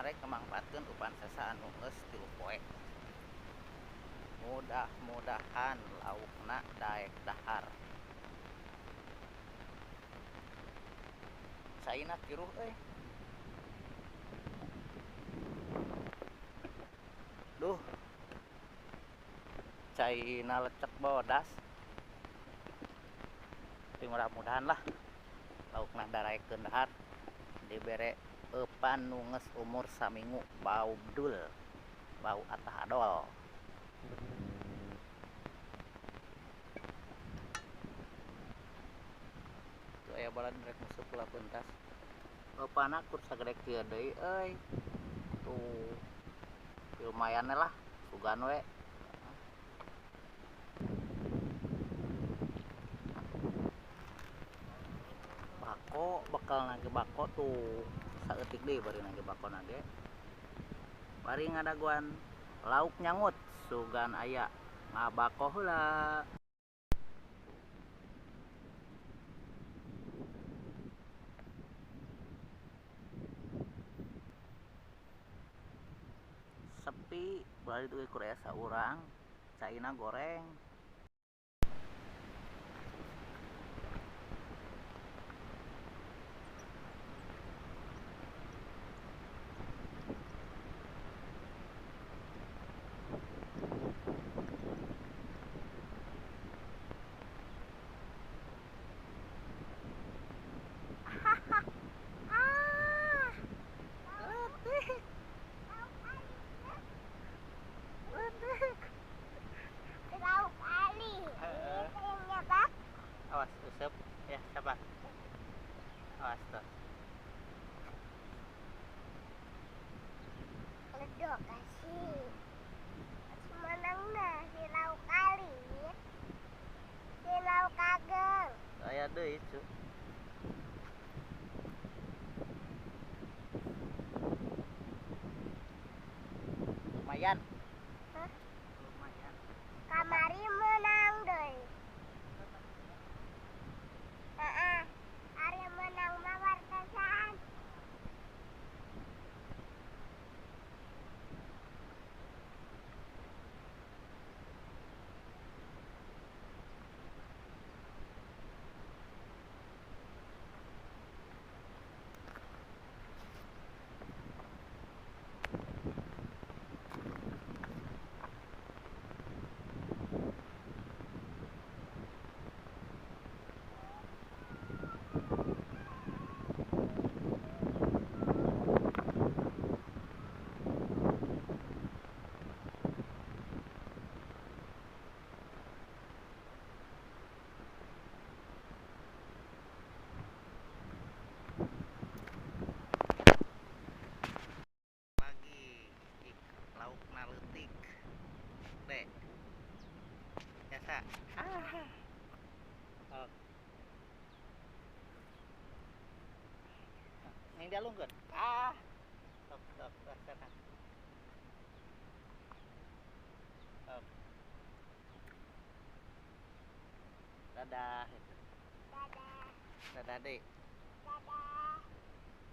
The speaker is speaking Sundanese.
Ayeuna rek mangpaatkeun upan sesa anu geus 3 poe. Mudah-mudahan laukna daek dahar. Caina kiruh euy. Duh. Caina lecek bodas. Tapi mudah-mudahan lah laukna daraekeun dahar. Dibere eupan nu geus umur saminggu, bau bedul, bau atah adol. Tuh aya balad rek musuh pula pentas. Eupana kur sagede kieu deui euy. Tuh lumayan lah, sugan we. Bako bakal nage bako tuh saeutik deui bari nage bako nage. Bari ngadaguan lauk nyangut sugan aya ngabako heula. Sepi bari tuh kur aya saurang caina goreng. Awas usep ya, sabar. Awas tuh. Ledok kasih. Menangna si lauk kali. Si lauk kageng. Aya deui cu. Lumayan. Hah? Lumayan. Kamari menang deui. Heeh. Ari menang mah wartasan. Biasa. Ah. Ini dia lungkeun. Ah. Tok tok tok sana. Tok. Dadah. Dadah. Dadah, Dek. Dadah.